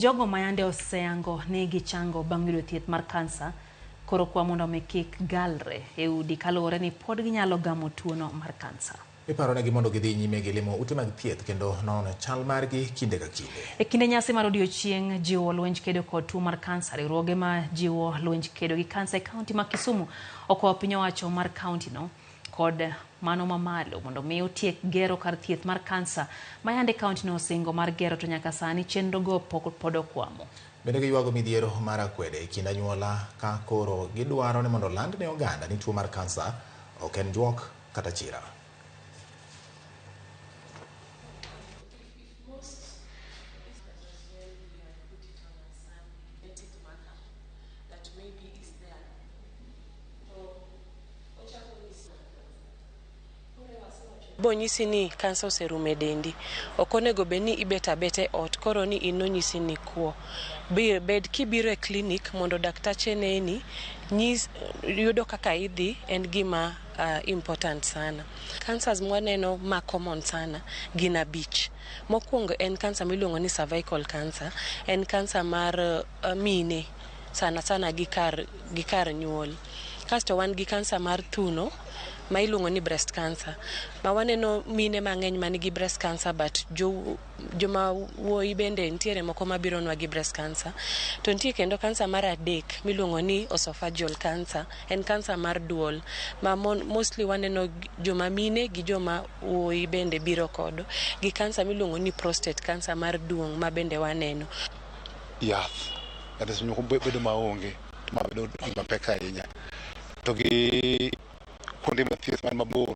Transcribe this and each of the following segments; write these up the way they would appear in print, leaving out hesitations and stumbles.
Jogo ma yande oseyango ni gichango bang' yudo thieth mar kansa koro kwa mondo mi kik galre e udi kaluwore ni pod ginyalo gamo tuono mar kansa. Iparonegi mondo gidhi nyime gi limo ute mag thieth kendo nono chal margi kinde ka kinde. E kinde nyasi mar odiochieng' jiwo lwenj kedo kod tuo mar kansa, riwruoge ma jiwo lwenj kedo gi kansa e kaunti ma Kisumu okwayo piny owacho mar kaunti no kod mano mamalo mondo mi otiek gero kar thieth mar kansa ma yande kaunti no osingo mar gero to nyaka sani chenro go pod okwamo. Bende giywago midhiero mar akwede e kind anyuola ka koro gidwaro ni mondo oland ne oganda ni tuo mar kansa ok en juok kata chira. Bonyisi ni kansa oserumo e dendi. Ok onego bed ni ibet abeta e ot koro ni in nonyisi ni ikwo. Bed kibiro e klinik mondo daktache neni, nyis, yudo kaka idhi en gima important sana. Cancers mwaneno ma common sana gin abich. Mokwongo en kansa miluongo ni cervical cancer, en kansa mar mine sana sana gi kar nyuol. Kasto wan gi kansa mar thuno ma iluongo ni breast cancer. Ma waneno mine mang'eny man gi breast cancer but joma wuoyi bende nitiere moko mabironwa gi breast cancer. To nitie kendo kansa mar adek miluongo ni esophageal cancer, en kansa mar duol ma mostly waneno joma mine gi joma wuoyi bende biro kodo. Gi kansa miluongo ni prostate cancer mar duong' ma bende waneno. Yath kata seche moko bedo maonge to ma bedo gima pek ahinya. To gi kuonde ma thieth man mabor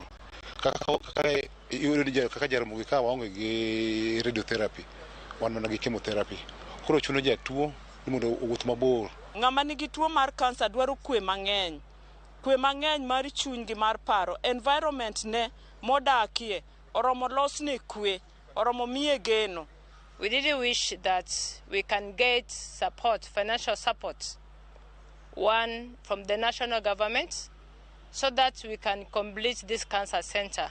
kaka iyudo ni kaka Jaramogi ka waonge gi radiotherapy, wan mana gi chemotherapy. Koro chuno jatuo ni mondo owuoth mabor. Ng'ama nigi tuo mar kansa dwaro kwe mang'eny. Kwe mang'eny mar chuny gi mar paro. Environment ne modakie oromo losne kwe, oromo miye geno. We really wish that we can get support, financial support, one from the national government, so that we can complete this cancer center.